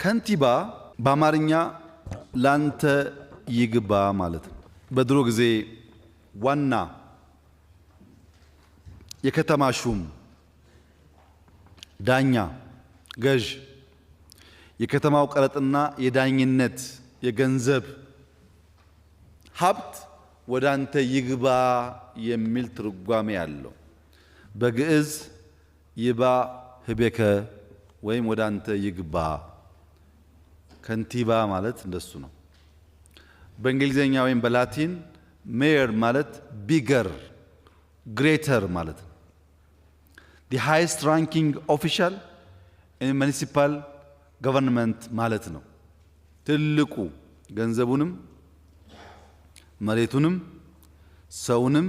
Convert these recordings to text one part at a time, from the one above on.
ከንቲባ በአማርኛ ላንተ ይግባ ማለት ነው። በድሮ ጊዜ ዋና የከተማ ሹም፣ ዳኛ፣ ገዥ፣ የከተማው ቀረጥና የዳኝነት የገንዘብ ሀብት ወደ አንተ ይግባ የሚል ትርጓሜ አለው። በግዕዝ ይባ ህቤከ ወይም ወደ አንተ ይግባ፣ ከንቲባ ማለት እንደሱ ነው። በእንግሊዝኛ ወይም በላቲን mayor ማለት bigger፣ greater ማለት ነው። The highest ranking official in municipal government ማለት ነው። ትልቁ ገንዘቡንም መሬቱንም ሰውንም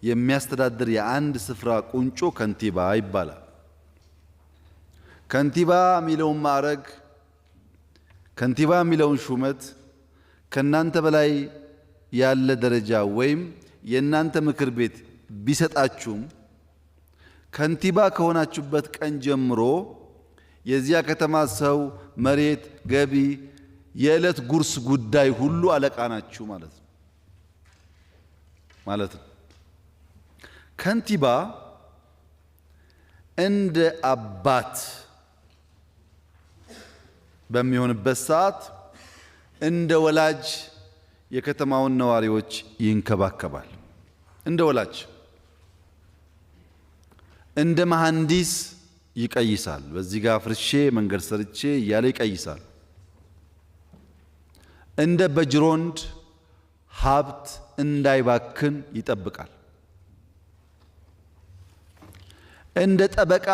የሚያስተዳድር የአንድ ስፍራ ቁንጮ ከንቲባ ይባላል። ከንቲባ የሚለውን ማዕረግ፣ ከንቲባ የሚለውን ሹመት ከእናንተ በላይ ያለ ደረጃ ወይም የእናንተ ምክር ቤት ቢሰጣችሁም ከንቲባ ከሆናችሁበት ቀን ጀምሮ የዚያ ከተማ ሰው፣ መሬት፣ ገቢ፣ የዕለት ጉርስ ጉዳይ ሁሉ አለቃ ናችሁ ማለት ነው። ከንቲባ እንደ አባት በሚሆንበት ሰዓት እንደ ወላጅ የከተማውን ነዋሪዎች ይንከባከባል። እንደ ወላጅ፣ እንደ መሐንዲስ ይቀይሳል። በዚህ ጋር አፍርሼ መንገድ ሰርቼ እያለ ይቀይሳል። እንደ በጅሮንድ ሀብት እንዳይባክን ይጠብቃል። እንደ ጠበቃ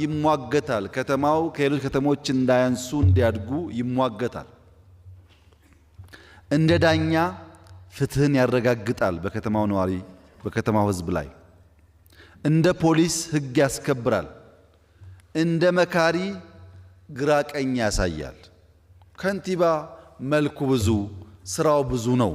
ይሟገታል። ከተማው ከሌሎች ከተሞች እንዳያንሱ፣ እንዲያድጉ ይሟገታል። እንደ ዳኛ ፍትህን ያረጋግጣል በከተማው ነዋሪ፣ በከተማው ሕዝብ ላይ። እንደ ፖሊስ ሕግ ያስከብራል። እንደ መካሪ ግራ ቀኝ ያሳያል። ከንቲባ መልኩ ብዙ፣ ስራው ብዙ ነው።